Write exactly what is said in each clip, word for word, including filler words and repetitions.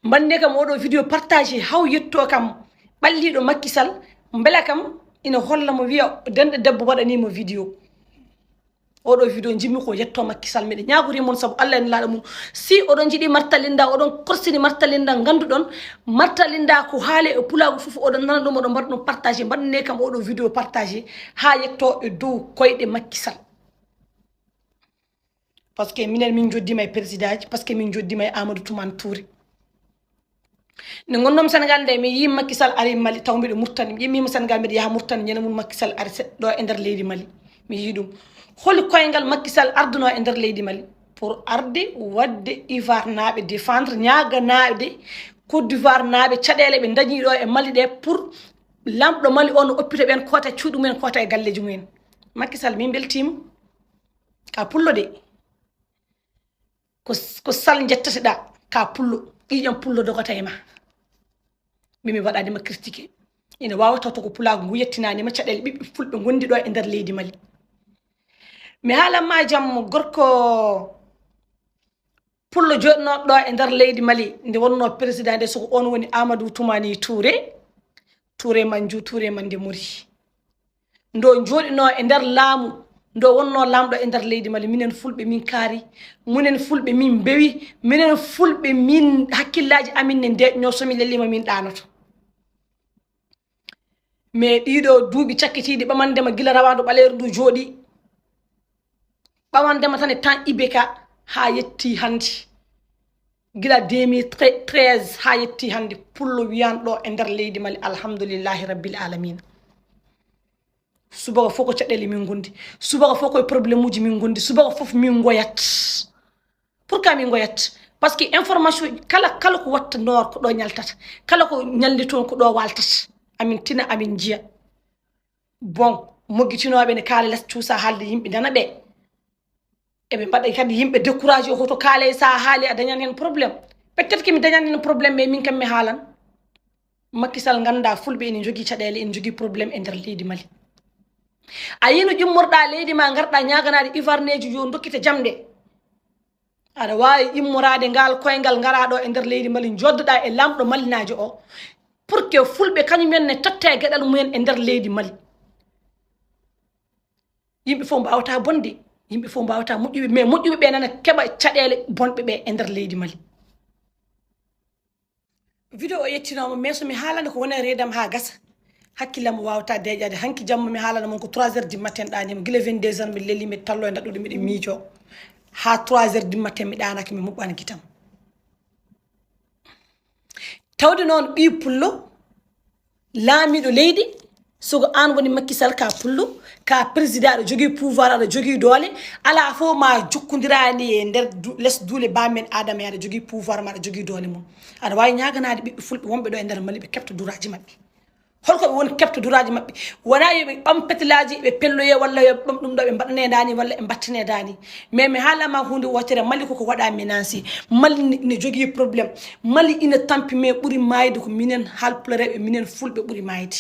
Mbaɗnee kam oɗo vidéo partagé, haw yetto kam ɓalliiɗo Macky Sall, mbela kam ina holla mo, wiya denɗo debbo waɗanii mo vidéo. Oɗo vidéo njimmi ko yetto Macky Sall, miɗo ñaagori mon sabu Allah en laaɗo mum. Si oɗon njiɗi Marta Linda, oɗon korsini Marta Linda, ngannduɗon Marta Linda ko haali e pulaagu fof, oɗon nana ɗum, oɗon mbaɗa ɗum partagé, mbaɗnee kam oɗo vidéo partagé haa yetto e dow koyɗe Macky Sall. Parce que minen min joddima e président ji, parce que min joddima e Amadou Toumane Touré. Nde ngonnomi Sénégal nde, mi yii Macky Sall ari Mali, taw mbiɗo Murtani. Mi ƴemmima Sénégal, mbiɗo yaha Murtani, ñande mum Macky Sall ari seɗɗa ɗo e nder leydi Mali. Mi yii ɗum. Holi koyngal Macky Sall arduno e nder leydi Mali? Pour arde waɗde Ivoire naaɓe défendre, ñaaganaade Côte d'Ivoire naaɓe caɗeele ɓe dañi ɗo e Mali ɗe, pour lamɗo Mali o no oppita ɓen, koota e cuuɗi mumen, koota e galleeji mumen. Macky Sall, min mbeltiima. Ka pullo de. Ko, ko Sall njettateɗaa, ka pullo. Ƴiiƴam pullo dogata e ma. Min mi waɗaade ma critiqué. Ina waawa taw to ko pulaagu ngu yettinaani ma caɗeele ɓiɓɓe fulɓe ngondi ɗo e nder leydi Mali. Mi haalan ma jam, gorko pullo jooɗinooɗo ɗo e nder leydi Mali, nde wonnoo président nde, soko on woni Amadou Toumani Touré, Touré Manju, Touré Mande Mori. Ndo jooɗinoo e nder laamu, ndo wonnoo laamɗo e nder leydi Mali. Minen fulɓe min kaari, minen fulɓe min mbewi, minen fulɓe min hakkillaaji amin ne ndeeƴnoo, so mi lelliima min ɗaanoto. Mais ɗiɗo duuɓi cakkitiiɗi ɓamandema gila rawaandu ɓaleeru ndu jooɗi, ɓamandema tan e temps Ibeka haa yetti hannde. Gila deux mille treize haa yetti hannde, pullo wiyan ɗo e nder leydi Mali, alhamdulillahi rabbil alamina. Subaka fof ko caɗeele min ngondi, subaka fof koye problème uji min ngondi, subaka fof min ngoyat. Pourquoi min ngoyat? Parce que information kala, kala ko watta noor ko ɗo ñaltata, kala ko ñalli toon ko ɗo waltata. Amin tina, amin njiya. Bon, moggitinooɓe ne kaala les cuusa haalde yimɓe nana ɓe. Eɓe mbaɗa kadi yimɓe découragé, hoto kaale, sa haali a dañan heen problème. Peut-être que mi dañan heen problème, mais min kam mi haalan. Macky Sall, ngannda fulɓe ene njogii caɗeele, ene njogii problème e nder leydi Mali. A yino ƴummorɗa leydi ma, ngarɗa ñaaganaade ivarneeji yo ndokkite jamɗe. Aɗa waawi immoraade ngal koyngal, ngara ɗo e nder leydi Mali, njoddoɗa e lamɗo malinaajo o, pour que fulɓe kañum en ne totta e geɗal mumen e nder leydi Mali. Yimɓe fof mbaawata bonde, yimɓe fof mbaawata moƴƴuɓe, mais moƴƴuɓe ɓe nana keɓa caɗeele bonɓe ɓe e nder leydi Mali. Vidéo o yettinooma, mais so mi haalani ko woni e reedam haa gasa, hakkillam waawata deeƴaade. Hanki jamma mi haalana mon ko trois heures du matin ɗaanima, gila vingt-deux heures mbiɗa lelii, mbiɗa tallo e ndaɗɗude, mbiɗa miijo. Haa trois heures du matin mi ɗaanake, mi muɓɓana gitam. Tawde noon ɓii pullo, laamiiɗo leydi, soko aan woni Macky Sall, ka pullo, ka président, aɗa jogii pouvoir, aɗa jogii doole, alaa fof ma jokkondirani e nder du-, les duule bammen Adama, aɗa jogii pouvoir ma, aɗa jogii doole mum. Aɗa waawi ñaaganaade ɓiɓɓe fulɓe wonɓe ɗo e nder Mali, ɓe keɓta duraaji maɓɓe. Holko ɓe woni keɓta duraaji maɓɓe? Wonaa yo ɓe ɓam petelaaji, ɓe pelloye, walla yo ɓe ɓam ɗum ɗo, ɓe mbaɗaneedaani, walla ɓe mbattineedaani. Mais mi haalama huunde wootere, Mali koko waɗa menacé. Mali ne, ne jogii problème. Mali ina tampi, mais ɓuri maayde ko minen haalpulareeɓe, minen fulɓe ɓuri maayde.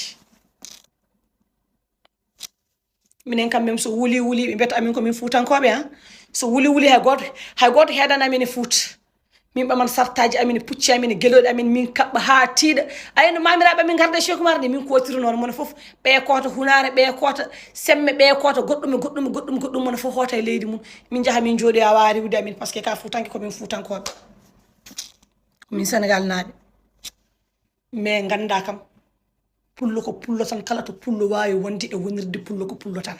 Minen kam, même so wuli wuli, ɓe mbiyata amin ko min Fuutankooɓe, han. So wuli wuli, hay gooto, hay gooto heedana amin e Fuuta. Min ɓaman sartaaji amin, pucci amin, gelooɗi amin, min kaɓɓa haa tiiɗa. Ayi, no maamiraaɓe amin ngarda e Cheikh Oumar ni, min kootiri noon, mona fof, ɓe koota hunaare, ɓe koota semme, ɓe koota goɗɗum e goɗɗum e goɗɗum e goɗɗum, mona fof hoota e leydi mum. Min njaha, min njooɗoya haa riiwde amin, parce que ka Fuutanke ko min Fuutankooɓe. Ko min Senegal naaɓe. Mais ngannda kam, pullo ko pullo tan, kala to pullo waawi wonde e wonirde, pullo ko pullo tan.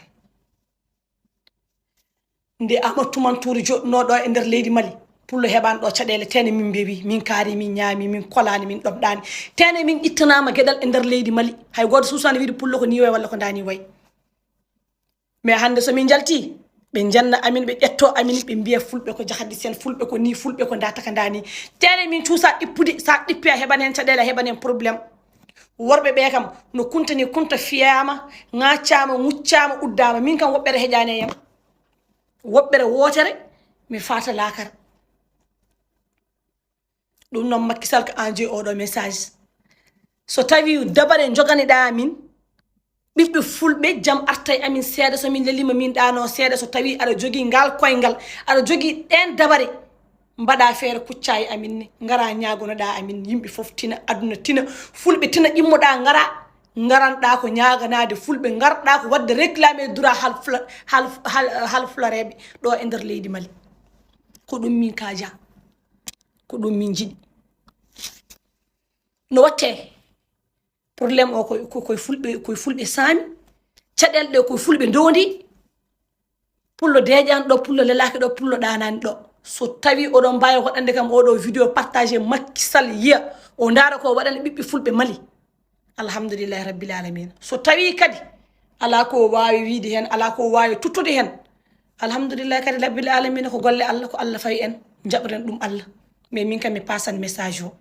Nde Amadou Toumane Touré jooɗnoo ɗo e nder leydi Mali, pullo heɓaani ɗo caɗeele, tene min mbewi, min kaari, min ñaami, min kolaani, min ɗomɗaani. Tene min ittanaama geɗal e nder leydi Mali. Hay gooto suusaani wiide pullo ko ni wayi walla ko nda ni wayi. Mais hannde so min njalti, ɓe njanna amin, ɓe ƴetto amin, ɓe mbiya fulɓe ko jahadis en, fulɓe ko ni, fulɓe ko nda taka nda ni. Tene min cuusa ɗippude, sa ɗippi a heɓan heen caɗeele, a heɓan heen problème. Worɓe ɓe kam, no Kunta ni, Kunta fiyaama, ŋaccaama, ŋuccaama, uddaama. Min kam woɓɓere heƴaani e yam. Woɓɓere wootere, mi faata laakara. Ɗum noon, Macky Sall, ko an jeyi oɗo message. So tawi dabare joganiɗa min, ɓiɓɓe fulɓe, jam arta e amin seeɗa, so min lelima min ɗaano seeɗa, so tawi aɗa jogii ngal koyngal, aɗa jogii ɗeen dabare, Mbaɗa feere kucca e amin ne, ngara ñaagonoɗa amin, yimɓe fof tina, aduna tina, fulɓe tina, ƴimmoɗa ngara, ngaranɗa ko ñaaganaade fulɓe, ngarɗa ko waɗde réclamer droit hal fula-, hal, hal, hal fulareeɓe ɗo e nder leydi Mali. Ko ɗum min kaaja, ko ɗum min njiɗi. No watte problème o ko, ko, koye fulɓe, koye fulɓe saami, caɗeele ɗe koye fulɓe ndondi. Pullo deeƴaani ɗo, pullo lelaaki ɗo, pullo ɗaanaani ɗo. So tawi oɗon mbaawi waɗande kam oɗo vidéo, partage Macky Sall yiya, o ndaara ko waɗani ɓiɓɓe fulɓe Mali. Alhamdulillahi rabbil alamina. So tawi kadi alaa ko waawi wiide heen, alaa ko waawi tuttude heen, alhamdulillahi kadi rabbil alamina, ko golle Allah, ko Allah fawi en, njaɓren ɗum Allah. Mais min kam mi paasan message o.